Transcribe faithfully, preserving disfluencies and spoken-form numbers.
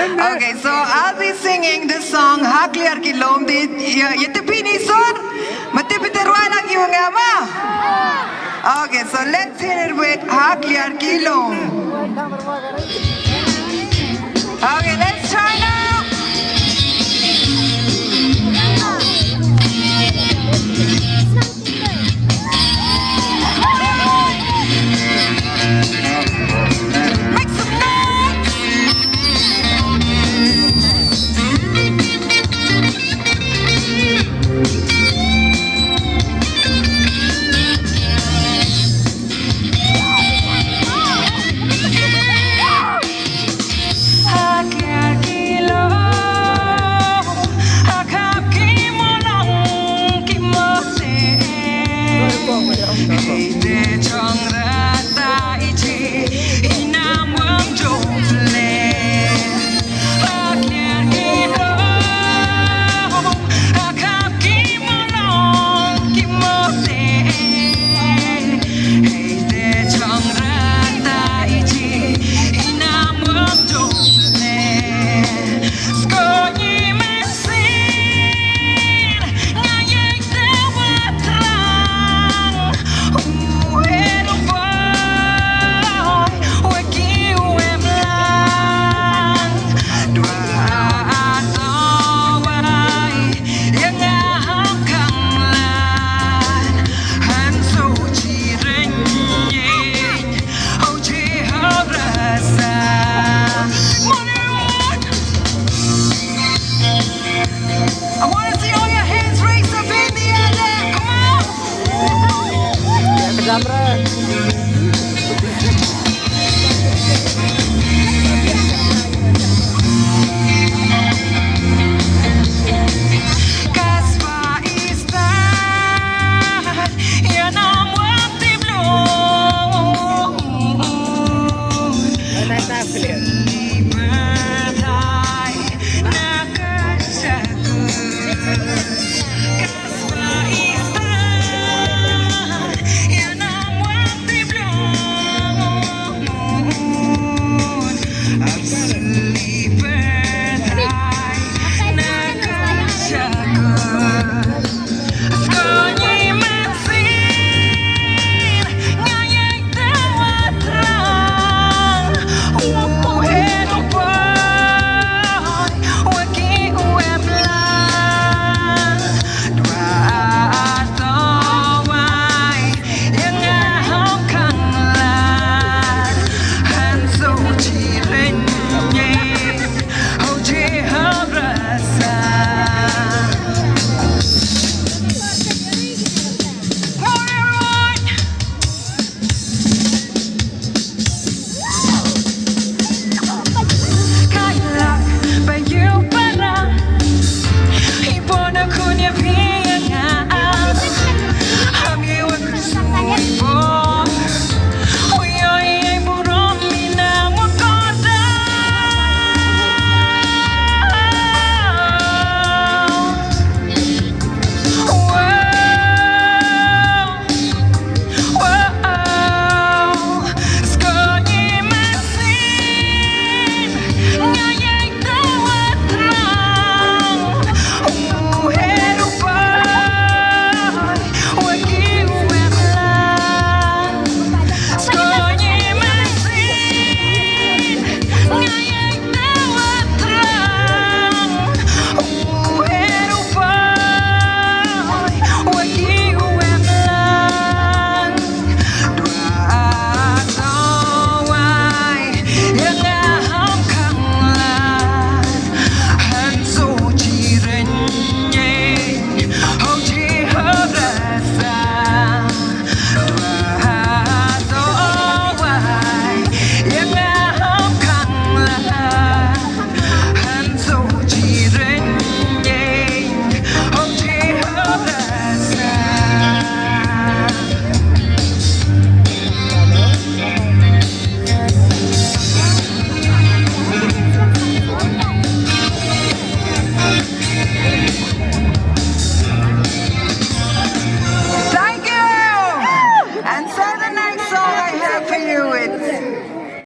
Okay, so I'll be singing this song, Hakliar Ki Lum, de, ya, ya te pini sur, mate pite rwai lang yu nga ma. Okay, so let's hit it with Hakliar Ki Lum. Okay, let's try now. Make some noise. I want to see all your hands raised up in the air there. Come on.